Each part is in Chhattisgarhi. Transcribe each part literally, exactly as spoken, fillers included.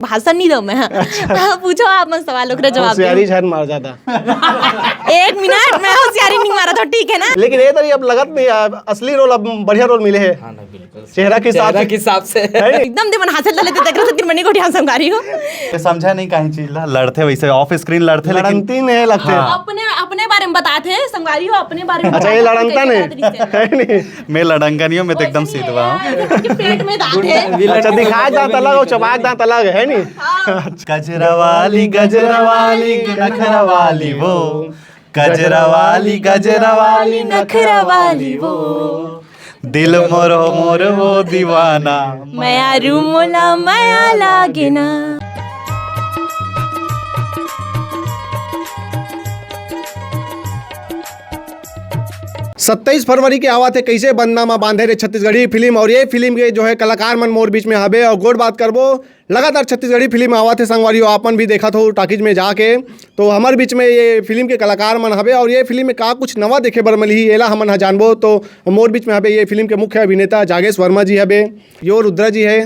भाषण नहीं दो मैं। हाँ। हाँ, पूछो आप मन सवाल, ओकरे जवाब दो। होशियारी झन मार जाता। एक मिनट, मैं होशियारी नहीं मारा था, ठीक है ना? लेकिन ये तरी अब लगत नहीं है, असली रोल, अब बढ़िया रोल मिले है। हाँ ना, बिल्कुल। चेहरा के हिसाब चेहरा से। के हिसाब से। है नी? एकदम दे मन हाथ से लेते देख रहे थे, तिरमनी गोठी हम संगारी हो। ये समझा नहीं कहीं चीज ला, लड़ते वैसे ऑफ स्क्रीन लड़ते, लेकिन लड़ती नहीं लगते। हाँ। अपने, अपने बारे में बताते हैं, संगारी हो, अपने बारे में अच्छा, ये बताते हैं, लड़नता कैसे नहीं। लड़त रही है। है नहीं? मैं लड़ंगा नहीं हूँ, मैं तो एकदम सीधवा हूँ। पेट में दांत है। अच्छा, दिखाए दांत अलग हो, चबाक दांत अलग है, नहीं? गजरा वाली, गजरा वाली, नखरा वाली वो। गजरा वाली, गजरा वाली, नखरा वाली वो। दिल मोरो, मोरो वो दीवाना। मया रू मोला, मया लागे ना। सत्ताईस फरवरी के आवत हे कइसे बंधना मा बांधे रे छत्तीसगढ़ी फिल्म, और ये फिल्म के जो है कलाकार मन मोर बीच में हबे और गोठ बात करबो। लगातार छत्तीसगढ़ी फिल्म आवत हे संगवारी हो, आप मन भी देखत हो टाकीज में जाके, तो हमर बीच में ये फिल्म के कलाकार मन हबे और ये फिल्म में का कुछ नवा देखे बर मिलही, एला हमन ह जानबो। तो मोर बीच में हबे ये फिल्म के मुख्य अभिनेता जागेश वर्मा जी हबे, यो रुद्रा जी है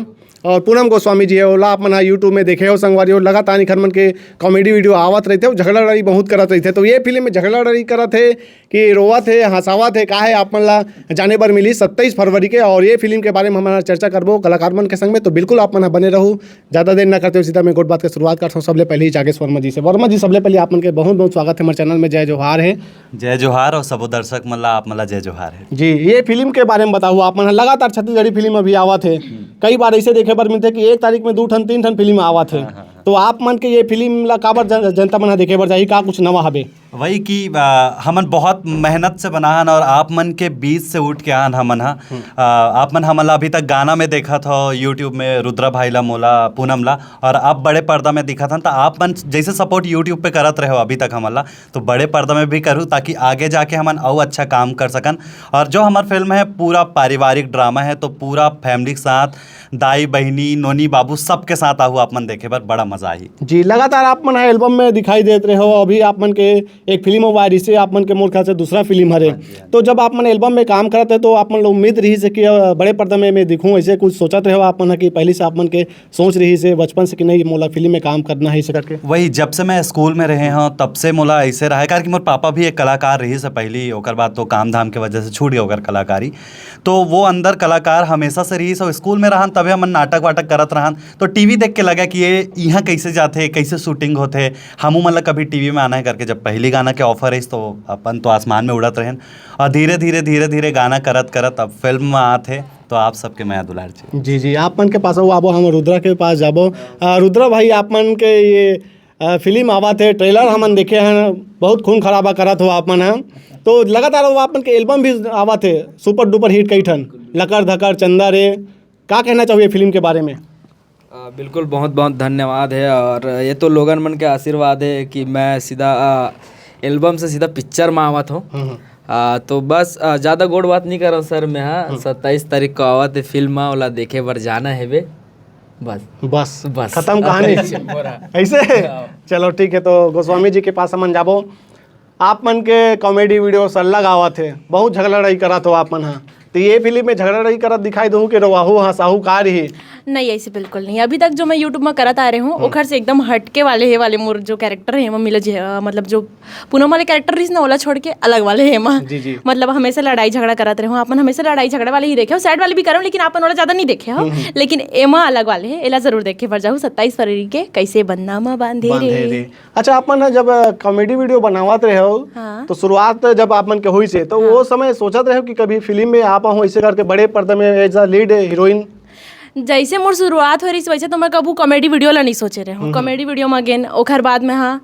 और पूनम गोस्वामी जी है, ओला आप मन ह YouTube में देखे हो संगवारी हो। लगातार इखर मन के कॉमेडी वीडियो आवत रहिथे, झगड़ा लड़ाई बहुत करत रहिथे। तो ये फिल्म में झगड़ा लड़ाई करत हे कि रोवत हे, हंसावत हे, का है, आप मन ला जाने बर मिली सत्ताईस फरवरी के। और ये फिल्म के बारे में हमन चर्चा करबो कलाकार मन के संग में, तो बिल्कुल आप मन ह बने रहू। ज्यादा देर न करते हुए सीधा मैं गोठ बात के शुरुआत करता हूँ। सबले पहले ही जागेश वर्मा जी से। वर्मा जी, सबले पहले आप मन के बहुत बहुत स्वागत है हमारे चैनल में। जय जोहार है। जय जोहार और सबो दर्शक मन ला, आप मन ला जय जोहार है। जी, ये फिल्म के बारे में बताओ, आप मन ह लगातार छत्तीसगढ़ी फिल्म अभी आवत है, कई बार ऐसे देखे बर मिलथे कि एक तारीख में दू ठन तीन ठन फिल्म आवत है, हाँ, हाँ, हाँ। तो आप मन के ये फिल्म ला काबर जन-, जनता मन ह देखे बर जाही, का कुछ नवा हबे? वही कि, आ, हमन बहुत मेहनत से बना हन और आप मन के बीच से उठ के आन हमन ह। हम्म। आ, आप मन हमन ला अभी तक गाना में देखत हो, YouTube में रुद्रा भाई ला, मोला, पूनम ला, और अब बड़े पर्दा में दिखत हन, त आप मन जैसे सपोर्ट YouTube पे करत रहे हो अभी तक हमन ला, तो बड़े पर्दा में भी करू, ताकि आगे जाके हमन अउ अच्छा काम कर सकन। और जो हमर फिल्म है, पूरा पारिवारिक ड्रामा है, तो पूरा फैमिली के साथ, दाई, बहिनी, नोनी, बाबू, सबके साथ आहू आप मन देखे बर, बड़ा मजा आही। जी, लगातार आप मन ह एल्बम में दिखाई देत रहे हो, अभी आप मन के एक फिल्म अउ आय रहिसे, आप मन के मोर ख्याल से दूसरा फिल्म हरे। हाँ जी, हाँ जी। तो जब आप मन एल्बम में काम करत हे, तो आप मन ला उम्मीद रहिसे कि, अ, बड़े पर्दा में मैं दिखूं, ऐसे कुछ सोचत रहे हो आप मन ह कि पहली से आप मन के सोच रहिसे बचपन से कि नहीं, मोला फिल्म में काम करना है, ऐसे करके? वही, जब से मैं स्कूल में रहे हूँ, तब से मोला ऐसे रहा है, कारण कि मोर पापा भी एक कलाकार रहिसे पहली, ओकर बाद तो काम धाम के वजह से छूट गया ओकर कलाकारी। तो वो अंदर कलाकार हमेशा से रहिस, और स्कूल में रहन तभे हमन नाटक वाटक करत रहन, तो टीवी देख के लगा कि ये इहाँ कैसे जाथे, कैसे शूटिंग होथे, हमू मन ला कभी टीवी में आना है करके। जब पहली गाना के ऑफर आइस तो अपन तो आसमान में उड़त रहन, और धीरे धीरे, धीरे धीरे गाना करत करत अब फिल्म में आत है, तो आप सबके मया दुलार चाहिए। जी, जी, आप मन के पास आबो, हम रुद्रा के पास जाबो। आ, रुद्रा भाई, आप मन के ये, आ, फिल्म आवत है, ट्रेलर हमन देखे हैं, बहुत खून खराबा करत हो आप मन ह। तो लगातार वो आप मन के एल्बम भी आवत है, सुपर डुपर हिट कई ठन, लकर धकर, चंदा रे, का कहना चाहू ये फिल्म के बारे में? आ, बिल्कुल, बहुत बहुत धन्यवाद है। और ये तो लोगन मन के आशीर्वाद है कि मैं सीधा, आ, एल्बम से सीधा पिक्चर में आवत हूँ। हम्म, हम्म। आ, तो बस, आ, ज़्यादा गोठ बात नहीं करव सर मैं, हाँ। हम्म। सत्ताईस तारीख को आवत है फिल्म, ओला देखे बर जाना है बे। बस। बस, बस। खत्म कहानी। पूरा। ऐसे? हाँ। चलो, ठीक है, तो गोस्वामी जी के पास हमन जाबो। आप मन के कॉमेडी वीडियो सल्ला गावत हे, बहुत झगड़ा लड़ाई करत हो आप मन ह। तो ये फिल्म में झगड़ा लड़ाई करत दिखाई दो कि रोवाहू, हंसाहू का रही? नहीं, ऐसे बिल्कुल नहीं। अभी तक जो मैं YouTube में करत आ रहे हूँ, हम्म। ओखर से एकदम हटके वाले हे वाले मोर जो कैरेक्टर है, वो मिले जे-, अ, मतलब जो पूनम वाले कैरेक्टर रहिस ना, ओला छोड़ के अलग वाले हे एमा। जी, जी। मतलब हमेशा लड़ाई झगड़ा करत रहे हूँ, अपन हमेशा लड़ाई झगड़ा वाले ही देखे हो, सैड वाले भी करे हो, लेकिन अपन ओला ज्यादा नहीं देखे हो। हम्म, हम्म। लेकिन एमा अलग वाले हे, एला जरूर देखे बर जाहू सत्ताईस फरवरी के, कैसे बंधना मा बांधे बांधे रे। रे। अच्छा, आप मन ह जब, अ, कॉमेडी वीडियो बनावत रहे हो, हाँ। तो शुरुआत जब आप मन के होइस हे, तो हाँ। वो समय सोचत रहे हो कि कभी फिल्म में आप हो, ऐसे करके बड़े पर्दे में as a lead हीरोइन? जैसे मोर शुरुआत हो रहिस, वैसे तो मैं कभू कॉमेडी वीडियो ला नहीं सोचे रहे हूँ। हम्म। कॉमेडी वीडियो में again, ओखर बाद में, हाँ,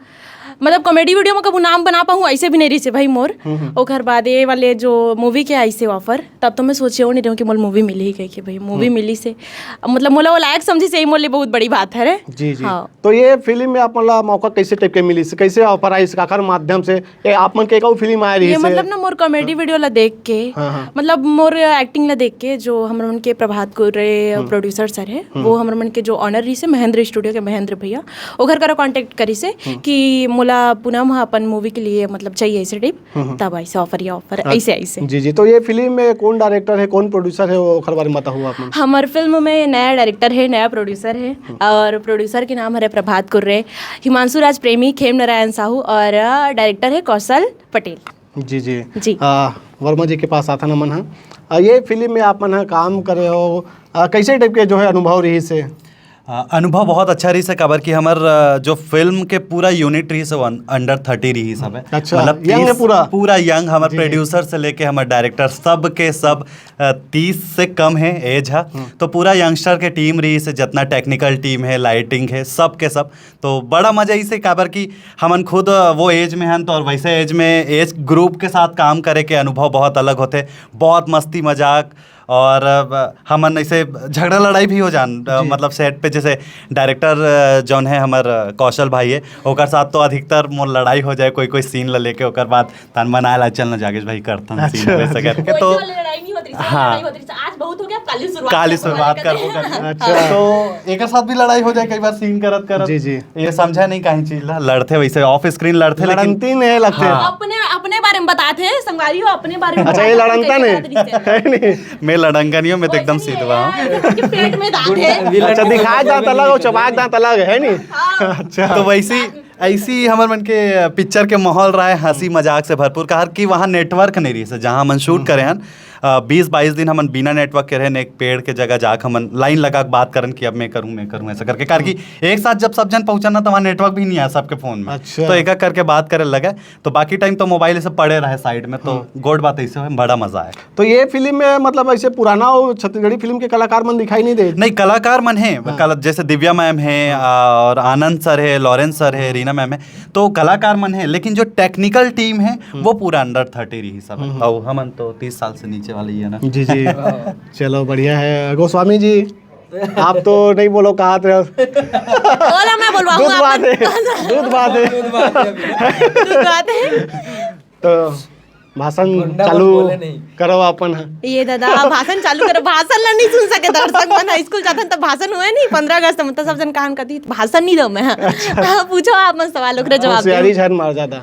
मतलब कॉमेडी वीडियो में कभू नाम बना पाऊँ, ऐसे भी नहीं रहिस हे भाई मोर। हम्म, हम्म। ओखर बाद ये वाले जो मूवी के आइस हे ऑफर, तब तो मैं सोचे हो नहीं रहे हूँ कि मोला मूवी मिली ही कह के भाई, मूवी हम्म। मिलिस हे। मतलब मोला वो लायक समझिस हे, मोर लिए बहुत बड़ी बात है रे। जी, जी। हाँ। तो ये फिल्म में आप मन ला मौका कैसे टाइप के मिलिस, कैसे ऑफर आइस, काखर माध्यम से? ये आप मन के एक अउ फिल्म आए रहिस हे। मतलब ना मोर कॉमेडी हाँ। वीडियो ला देख के, हाँ, हाँ। मतलब मोर एक्टिंग ला देख के जो हमर मन के प्रभात गोरे हम्म। प्रोड्यूसर सर है, हम्म। वो हमर मन के जो ओनर रहिस हे महेंद्र स्टूडियो के महेंद्र भैया, ओखर करा कॉन्टैक्ट करिस हे हम्म। कि मोला पूनम ह अपन मूवी के लिए मतलब चाहिए ऐसे टाइप, तब ऐसे ऑफर या ऑफर ऐसे ऐसे। जी जी। तो ये फिल्म में कौन डायरेक्टर है, कौन प्रोड्यूसर है, वो ओकर बारे में बताओ आप मन। हमर फिल्म में नया डायरेक्टर है, नया प्रोड्यूसर है, और प्रोड्यूसर के नाम हरे प्रभात कुर्रे, हिमांशु राज प्रेमी, खेम नारायण साहू, और डायरेक्टर है कौशल पटेल। जी जी। जी। आ, वर्मा जी के पास आता ना मन हा। आ, ये फिल्म में आप मन हा काम करे हो, आ, कैसे टाइप के जो है अनुभव रही से? अ, अनुभव बहुत अच्छा रहिस हे, काबर कि हमर, अ, जो फिल्म के पूरा यूनिट रहिस हे, वो अन-, अंडर थर्टी रहिस हवे। अच्छा, मतलब यंग हे तीस, पूरा? पूरा यंग, हमर जी, जी। प्रोड्यूसर से लेके हमर डायरेक्टर, सब के सब, अ, तीस से कम हे एज ह। हम्म। तो पूरा यंगस्टर के टीम रहिस हे, जितना टेक्निकल टीम हे, लाइटिंग हे, सब के सब। तो बड़ा मजा आइस हे, काबर कि हमन खुद, अ, वो एज में हन, तो और वैसे एज में, एज ग्रुप के साथ काम करे के अनुभव बहुत अलग होथे। बहुत मस्ती मजाक, और, अ, हमन ऐसे झगड़ा लड़ाई भी हो जान, अ, जी। मतलब सेट पे जैसे डायरेक्टर, अ, जौन है हमर, अ, कौशल भाई है, ओकर साथ तो अधिकतर मोर लड़ाई हो जाए कोई, कोई सीन ला लेके, ओकर बाद तन मन आए ला, "चल ना जागेश भाई, करथन सीन," अच्छा, वैसे अच्छा। करके। तो कोई लड़ाई नहीं होती, हाँ। लड़ाई होती, आज बहुत हो गया, अब काली शुरुआत काली करबो शुरुआत वाला करबो करते हैं। करके। अच्छा। तो एकर साथ भी लड़ाई हो जाए कई बार सीन करत करत। जी, जी। ये समझा नहीं कहीं चीज ला, लड़थे वैसे ऑफ स्क्रीन लड़थे, लेकिन लड़नती नहीं लगथे। हाँ। अपने, अपने बारे में बताते हैं, संगवारी हो, अपने बारे में अच्छा, ये बताते हैं, लड़नता कैसे नहीं? करत रहिस हे। है नहीं? मैं लड़ंगा नहीं हूँ, मैं तो एकदम वैसे नहीं सीधा है हूँ। यार, कि पेट में दांत है। अच्छा, दिखाए दांत अलग हो, चबाक दांत अलग है, है नहीं? हाँ। अच्छा। तो वैसी, ऐसी हमर मन के पिक्चर के माहौल रहा है, हंसी मजाक से भरपूर, काबर कि वहाँ नेटवर्क नहीं रहिस हे, जहाँ हमन शूट करे हन। अ, बीस बाईस दिन हमन बिना नेटवर्क के रहन, एक पेड़ के जगह जाके हमन लाइन लगा के बात करन कि अब मैं करूँ, मैं करूँ, ऐसा करके। काबर कि एक साथ जब सब जन पहुँचन ना, तो वहाँ नेटवर्क भी नहीं आया सबके फोन में। अच्छा। तो एक एक करके बात करे लगे, तो बाकी टाइम तो मोबाइल ऐसे पड़े रहे साइड में, तो गोड बात ऐसे हुए, बड़ा मजा आया। तो ये फिल्म में मतलब ऐसे पुराना और छत्तीसगढ़ी फिल्म के कलाकार मन दिखाई नहीं दे? नहीं, कलाकार मन है, हाँ। कला-, जैसे दिव्या मैम है, आ, और आनंद सर है, लॉरेंस सर है, रीना मैम है, तो कलाकार मन है, लेकिन जो टेक्निकल टीम है, वो पूरा अंडर थर्टी रहिस हे। हम्म। और हमन तो तीस साल से नीचे वाले ही है ना। जी, जी। चलो, बढ़िया है। गोस्वामी जी, आप तो नहीं बोलो, कहा थे। बोला, मैं बोलवाऊंगा दूध बात आपने। है, दूध बात है। दूध बात है अभी। दूध बात है। तो भाषण गुंडा चालू बोले नहीं। करो अपन ह। ये दादा, भाषण चालू करो, भाषण ला नहीं सुन सके दर्शक मन। स्कूल जाथन त भाषण हुए नहीं, पंद्रह अगस्त में तो सब जन कहान कथी, "भाषण नहीं दो मैं, हाँ।" हाँ, पूछो आप मन सवाल, ओकरे जवाब दो। होशियारी झन मार ज्यादा।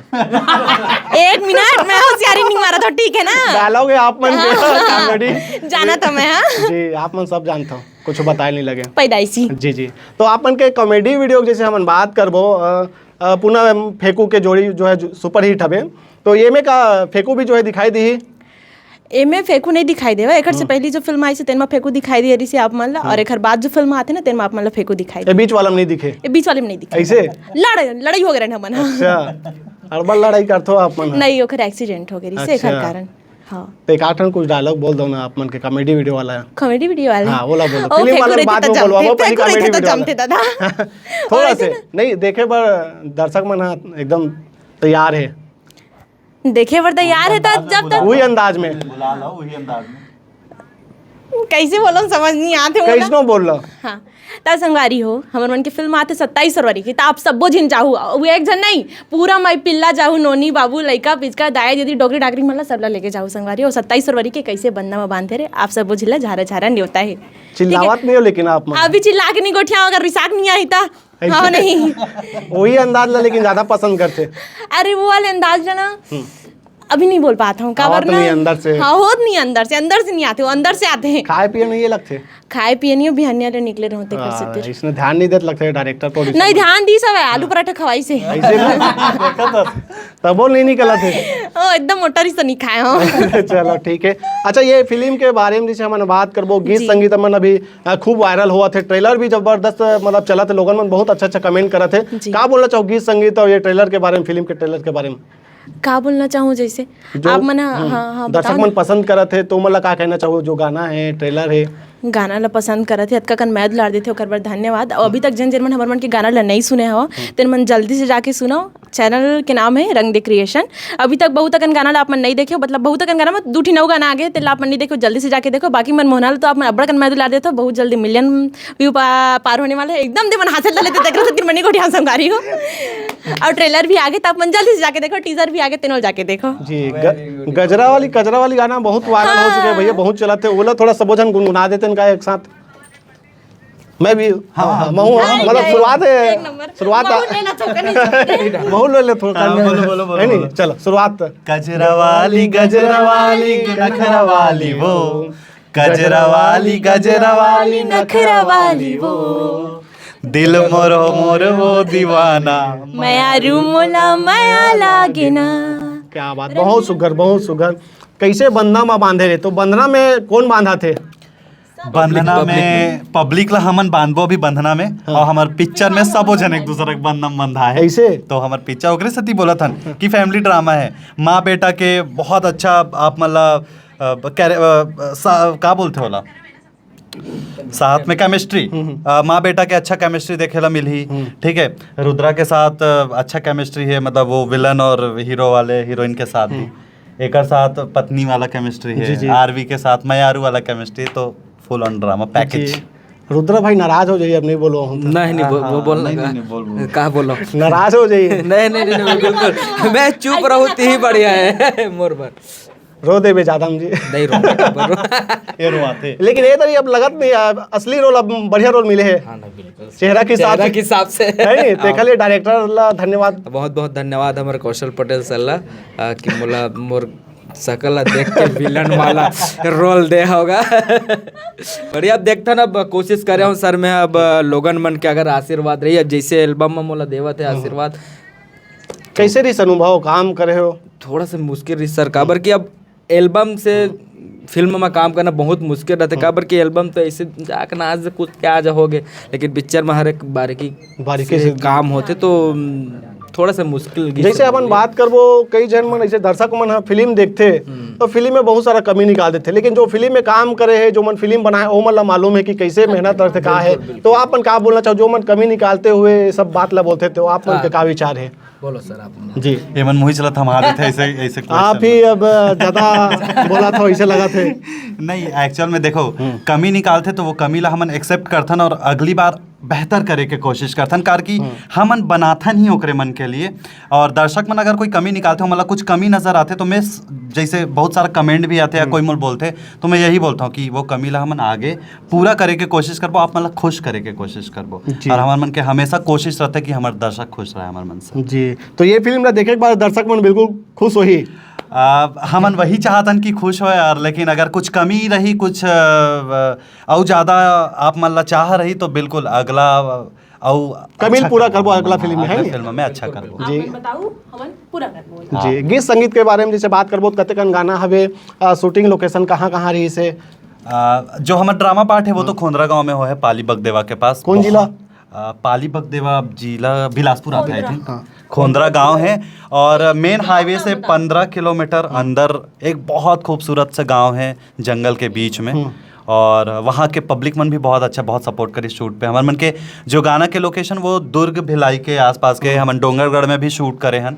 एक मिनट, मैं होशियारी नहीं मारा था, ठीक है ना? डायलॉग है आप मन के हाँ। कॉमेडी। जाना था मैं, हाँ। जी, आप मन सब जानता हूँ, कुछ बताए नहीं लगे। पैदाइशी। जी, जी। तो आप मन के कॉमेडी वीडियो के जैसे हमन बात करबो, अ, अ, पूनम फेकू के जोड़ी जो है जो सुपरहिट हवे, तो ये में का फेकू भी जो है दिखाई दी? एमे फेकू नहीं दिखाई देवा, एकर से हम्म। पहली जो फिल्म आई से तेन में फेकू दिखाई दे रही से आप मन ला, हम्म। और एकर बाद जो फिल्म आते ना तेन में आप मन ला फेकू दिखाई ये दे। बीच वाला में नहीं दिखे? ये बीच वाले में नहीं दिखे। ऐसे? लड़, लड़ाई हो गए रहे हमन। अच्छा, अड़बड़ लड़ाई करथो आप मन? नहीं, ओकर एक्सीडेंट हो गए रही से एकर अच्छा। कारण। हाँ। तो एक आठ ठन कुछ डायलॉग बोल दो ना आप मन के कॉमेडी वीडियो वाला। कॉमेडी वीडियो वाला? हाँ, बोला, बोला। ओ, फिल्म फेकू वाला रहती बाद तो में बोलवा, जमते, वो पहली फेकू कॉमेडी रहती तो वीडियो वाला। जमते दादा। थोड़ा और से। ऐसे ना? नहीं, देखे बर दर्शक मन हा एकदम तैयार है। देखे बर तैयार है तो जब तक वही अंदाज में। बुला लो, वही अंदाज में। कैसे बोलो, समझ नहीं आते हो ना। कैसनो बोल लो। हाँ। त संगवारी हो, हमर मन के फिल्म आथे सत्ताईस फरवरी की, त आप सबो झिन जाहू। वो एक झन नहीं, पूरा माई पिल्ला जाहू, नोनी, बाबू, लइका, पिचका, दाई, दीदी, डोकरी, डाकरी, मन ला सबला लेके जाहू संगवारी हो। सत्ताईस फरवरी के कैसे बंधा म बांधे रे, आप सबो झिन ला झारा, झारा नेवता है। ठीक है? चिल्लावत नहीं हो लेकिन आप मन। अभी चिल्ला के नहीं गोठिया, अगर रिसाक नहीं आई त। ऐसे? हाँ, नहीं। वही अंदाज ला लेकिन ज्यादा पसंद करते। अरे वो वाले अंदाज ला ना, हम्म। अभी नहीं बोल पाता हूँ, काबर आवत ना? नहीं अंदर से। हाँ, होत नहीं अंदर से, अंदर से नहीं आते, वो अंदर से आते हैं। खाए पिए नहीं ये लगते। खाए पिए नहीं, बिहानिया ले निकले रहते घर से हाँ, तेरे। इसने ध्यान नहीं देत लगते डायरेक्टर, प्रोड्यूसर नहीं, में। ध्यान दी सब है, आलू हाँ। पराठा खवाई से। ऐसे ना? देखा था। तबो नहीं निकला थे। ओ, एकदम मोटर ही से नहीं खाए हो। चलो, ठीक है। अच्छा, ये फिल्म के बारे में जैसे हमन बात करबो, गीत जी। संगीत मन अभी, अ, खूब वायरल हुआ थे, ट्रेलर भी जबरदस्त, मतलब, चला थे, लोगन मन बहुत अच्छा, अच्छा कमेंट करा थे। जी। का बोलना चाहो गीत संगीत और ये ट्रेलर के बारे में, फिल्म के ट्रेलर के बारे में? का बोलना चाहूँ जैसे जो, आप मन ह-, हम्म, हाँ, हाँ, दर्शक बताओ मन ना। पसंद करत हे, तो मन ला का कहना चाहो, जो गाना है, ट्रेलर है? गाना ला पसंद करत हे, अतका कन मैं दुलार देथे, ओकर बर धन्यवाद। और अभी तक जन, जन मन हमर मन के गाना ला नहीं सुने हो, हम्म। तेन मन जल्दी से जाके सुनो। चैनल के नाम है रंग दे क्रिएशन। अभी तक बहुत अकन गाना ला आप मन नहीं देखे हो, मतलब बहुत अकन गाना, मतलब दू ठी नौ गाना आगे, तेला आप मन नहीं देखे हो, जल्दी से जाके देखो। बाकी मन मोहना ला तो आप मन अब्बड़ कन मैं दुलार देथे, बहुत जल्दी मिलियन व्यू पा-, पार होने वाला है। एकदम दे मन हाथ से लेते देख रहे थे, तीन मनी को ध्यान संगारी हो। और ट्रेलर भी आगे, तो आप मन जल्दी से जाके देखो, टीजर भी आगे, तेनों जाके देखो। जी, ग-, गजरा वाली, कजरा वाली गाना बहुत वायरल हो चुके हैं भैया, बहुत चलाते हैं। ओला थोड़ा सबो झन गुनगुना देते हैं इनका एक साथ। मैं भी, हाँ, हाँ, हाँ, मैं हूँ, हाँ, मतलब, एक शुरुआत है। एक नंबर। शुरुआत। बहुत ले ला थोड़ा, नहीं, छोड़ दे। बहुत ले ले थोड़ा, हाँ, बोलो, बोलो, बोलो, है नहीं? बोलो। चलो, शुरुआत। गजरा वाली, गजरा वाली, नखरा वाली वो। गजरा वाली, गजरा वाली, नखरा वाली वो। दिल मोरो मोर वो दीवाना। मयारू मोला मया लागे ना। क्या बात, बहुत सुघर, बहुत सुघर। कैसे बंधना में बांधे रहे, तो बंधना में कौन बांधा थे? बंधना में पब्लिक ला हमन बांधबो अभी बंधना में, हाँ। और हमर पिक्चर में सबो झन एक दूसरा के बंधना में बंधा है। ऐसे? तो हमर पिक्चर ओकरे सेती बोलत हन कि फैमिली ड्रामा है। माँ बेटा के बहुत अच्छा आप मतलब, अ, कैरे-, अ, सा-, का बोलथे ओला? साथ में केमिस्ट्री, हम्म, हम्म। अ, माँ बेटा के अच्छा केमिस्ट्री देखे ला मिलही, हम्म। ठीक है। रुद्रा के साथ, अ, अच्छा केमिस्ट्री है, मतलब वो विलन और हीरो वाले हीरोइन के साथ भी। हम्म। एकर साथ पत्नी वाला केमिस्ट्री है, जी, जी। आरवी के साथ मयारू वाला केमिस्ट्री, तो फुल ऑन ड्रामा पैकेज। जी। रुद्रा भाई नाराज हो जाइए, अब नहीं बोलो हम तो। नहीं, नहीं, हाँ, बोल, हाँ, बोल, बोल नहीं, ना। नहीं, नहीं, बोल, बोल। का बोलो? नाराज हो जाइए। नहीं, नहीं, नहीं, नहीं, बिल्कुल। मैं चुप रहूँ, ती ही बढ़िया है। मोर बर। रो देबे ज्यादा हम जी। नहीं रो, रो। ये रोआथे। लेकिन ये तरी अब लगत नहीं, अब असली रोल, अब बढ़िया रोल मिले है। हाँ, ना, बिल्कुल। चेहरा के हिसाब चेहरा से। के हिसाब से। है नहीं? तो हाँ। खाली डायरेक्टर ला धन्यवाद। बहुत, बहुत धन्यवाद हमारे कौशल पटेल सर ला, आ, कि मोला मोर शकल ला देख के विलन वाला रोल दे होगा। बढ़िया, अब देखथन, अब कोशिश करे हूँ सर मैं, अब लोगन मन के अगर आशीर्वाद रही, अब जैसे एल्बम में मोला देवत है हम्म। आशीर्वाद। कैसे रहिस अनुभव, काम करे हो? थोड़ा सा मुश्किल रहिस सर, काबर कि अब एल्बम से हम्म। फिल्म में काम करना बहुत मुश्किल रहता है, हम्म। काबर कि एल्बम तो ऐसे जाके ना आज कुछ क्या आज हो गए, लेकिन पिक्चर में हर एक बारीकी बारीकी से से काम होते तो, उम, थोड़ा सा मुश्किल की जैसे सब अपन है। बात करबो, कई झन मन ऐसे दर्शक मन ह फिल्म देखथे, हम्म। तो फिल्म में बहुत सारा कमी निकाल देथे, लेकिन जो फिल्म में काम करे है, जो मन फिल्म बनाए, ओ मन ला मालूम है कि कैसे मेहनत करथे, का है। बिल्कुल, बिल्कुल। तो आप मन का बोलना चाहो, जो मन कमी निकालते हुए ये सब बात ला बोलथे, तो आप मन हाँ। के का विचार है? बोलो सर, आप बोलो। जी। ये मन मुही चला थमा देथे, ऐसे, ऐसे question आप ही में। अब ज्यादा बोला था, ऐसे लगा थे। नहीं, एक्चुअल में देखो, हम्म। कमी निकालथे तो वो कमी ला हमन एक्सेप्ट करथन और अगली बार बेहतर करे के कोशिश करथन, कार कि हम्म। हमन बनाथन ही ओकरे मन के लिए। और दर्शक मन अगर कोई कमी निकालथे, मतलब कुछ कमी नजर आथे, तो मैं स-, जैसे बहुत सारा कमेंट भी आथे या हम्म। कोई मोर बोलथे, तो मैं यही बोलता हूँ कि वो कमी ला हमन आगे पूरा करे के कोशिश करबो, आप मन ला खुश करे के कोशिश करबो। जी। और हमर मन के हमेशा कोशिश रहथे कि हमर दर्शक खुश रहे हमर मन से। जी, तो ये फिल्म ला देखे के बाद दर्शक मन बिल्कुल खुश होही। आ, हमन वही चाहतन कि खुश होए, और लेकिन अगर कुछ कमी रही, कुछ, अ, अउ ज्यादा आप मन ला चाह रही, तो बिल्कुल अगला, अ, अउ कमी अच्छा पूरा करबो। करबो हमन, अगला फिल्म में, है अगला नहीं? फिल्म में अच्छा करबो। जी। आप मन बताओ, हमन पूरा करबो। हाँ। जी, गीत संगीत के बारे में जैसे बात करबो, तो कतेकन गाना हवे, अ, शूटिंग लोकेशन कहाँ, कहाँ रहिस हे? अ, जो हमर ड्रामा पार्ट है, वो तो हाँ। खोंदरा गांव में हो है, पाली बगदेवा के पास। कौन जिला? बहुत, अ, पाली बगदेवा जिला बिलासपुर आता है, I think। हाँ। खोंदरा गांव है और मेन हाईवे से पंद्रह किलोमीटर अंदर एक बहुत खूबसूरत सा गांव है, जंगल के बीच में। हम्म। और वहाँ के पब्लिक मन भी बहुत अच्छा, बहुत सपोर्ट करी शूट पे। हमर मन के जो गाना के लोकेशन, वो दुर्ग भिलाई के आसपास के, हम्म। हमन डोंगरगढ़ में भी शूट करे हन।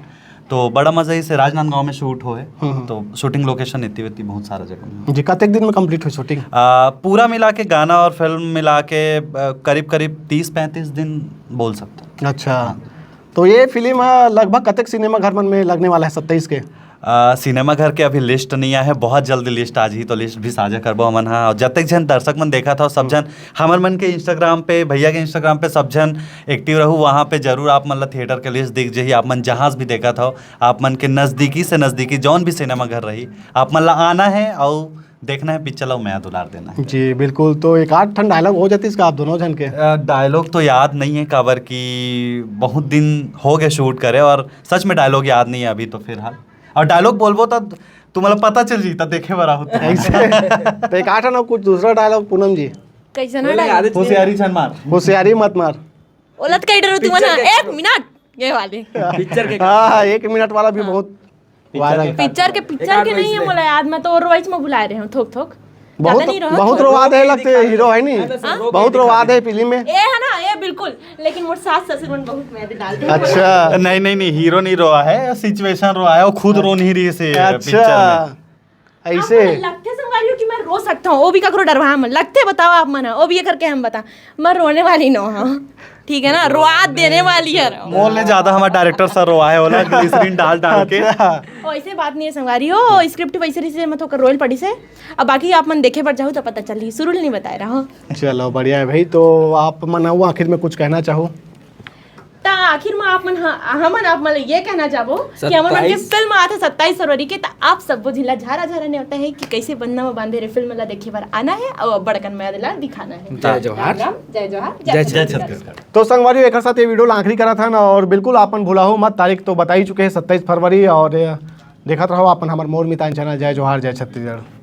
तो बड़ा मजा इसे राजनांदगांव में शूट होए। हम्म। तो शूटिंग लोकेशन इतनी, इतनी बहुत सारा जगह में। जी, कतेक दिन में कंप्लीट हुई शूटिंग? आ, पूरा मिला के, गाना और फिल्म मिला के, आ, करीब, करीब तीस पैंतीस दिन बोल सकते हैं। अच्छा। हाँ। तो ये फिल्म, आ, लगभग कतेक सिनेमा घर मन में लगने वाला है सत्ताईस के? आ, सिनेमा घर के अभी लिस्ट नहीं आया है, बहुत जल्दी लिस्ट आ जाही, तो लिस्ट भी साझा करबो हमन हा। और जतेक झन दर्शक मन देखा था, सब हम्म। झन हमर मन के Instagram पे, भैया के Instagram पे सब झन एक्टिव रहू, वहाँ पे जरूर आप मन ला थिएटर के लिस्ट दिख जाही। आप मन जहाँ भी देखा था, आप मन के नजदीकी से नजदीकी जौन भी सिनेमा घर रही, आप मन ला आना है और देखना है पिक्चर ला, मया दुलार देना है। जी, बिल्कुल। तो एक आध ठन डायलॉग हो जातीस का आप दोनों झन के? अ, डायलॉग तो याद नहीं है, काबर कि बहुत दिन हो गए शूट करे और सच में डायलॉग याद नहीं है अभी तो फिलहाल। और डायलॉग बोलबो तो तुम्हारा पता चल जीता, देखे बर आहू तो। ऐसे? तो एक आध ठन कुछ दूसरा डायलॉग पूनम जी। कैसे ना बोले, डायलॉग? आदित्य। होशियारी झन मार। होशियारी मत मार। ओला तो कई डरो तुमन पिक्चर हा। के एक मिनट, ये वाली। पिक्चर के हाँ, हाँ, एक मिनट वाला भी हाँ। बहुत पिक्चर वायरल। के पिक्चर के, एक पिक्चर आध के नहीं है, वॉइस मोला याद, मैं तो और वॉइस में बुला रहे हूँ, थोक, थोक। बहुत, ज्यादा नहीं रहो, बहुत थोक। रोवाद है लगते, हीरो है नहीं? हाँ, सर, हाँ? वो बहुत भी रोवाद दिखा है फिल्म में। ए है ना, ये बिल्कुल, लेकिन मोर सास ससुर मन बहुत मया डाल दे। अच्छा। नहीं, नहीं, नहीं, हीरो नहीं रोआ है, सिचुएशन रोआ है, वो खुद रो नहीं रही से अच्छा। पिक्चर में। ऐसे? आप मन लगथे संगवारी हो कि मैं रो सकता हूँ, वो भी ककरो डरवाए मन लगथे, बताओ आप मन, वो भी ये करके हम बता, मैं रोने वाली नो हूँ, ठीक है ना, रोआ देने वाली है। मोर ले ज्यादा हमारे डायरेक्टर सर रोआ है, ओला ग्लिसरीन डाल डाल के। अच्छा। ओ, ऐसे बात नहीं है संगवारी हो, स्क्रिप्ट वैसे रही से मैं तो रोयल पड़ी से। अब बाकी आप मन देखे बर जाहू तो पता चलही, शुरू ले नहीं बताए रहा हूँ। चलो बढ़िया है भाई, तो आप मन वो आखिर में कुछ कहना चाहो? आखिर में आप मन ह-, हमन आप मन ल ये कहना चाहबो कि हमन मन के सत्ताईस फिल्म आथे सत्ताईस फरवरी के, त आप सबो झिन ला झारा झारा नेवता हे कि कइसे बंधना में बांधे रे फिल्म ला देखे बर आना हे अउ अब्बड़ अकन मया दुलार दिखाना हे। जय जोहार। राम राम, जय जोहार, जय छत्तीसगढ़। छत्तीसगढ़। तो संगवारी, एक साथ ये वीडियो ला आखिरी करत हन और बिल्कुल आपन भुलाहू मत, तारीख तो बताई चुके हैं सत्ताईस फरवरी, और देखत रहो आपन हमर मोर मितान चैनल। जय जोहार, जय छत्तीसगढ़।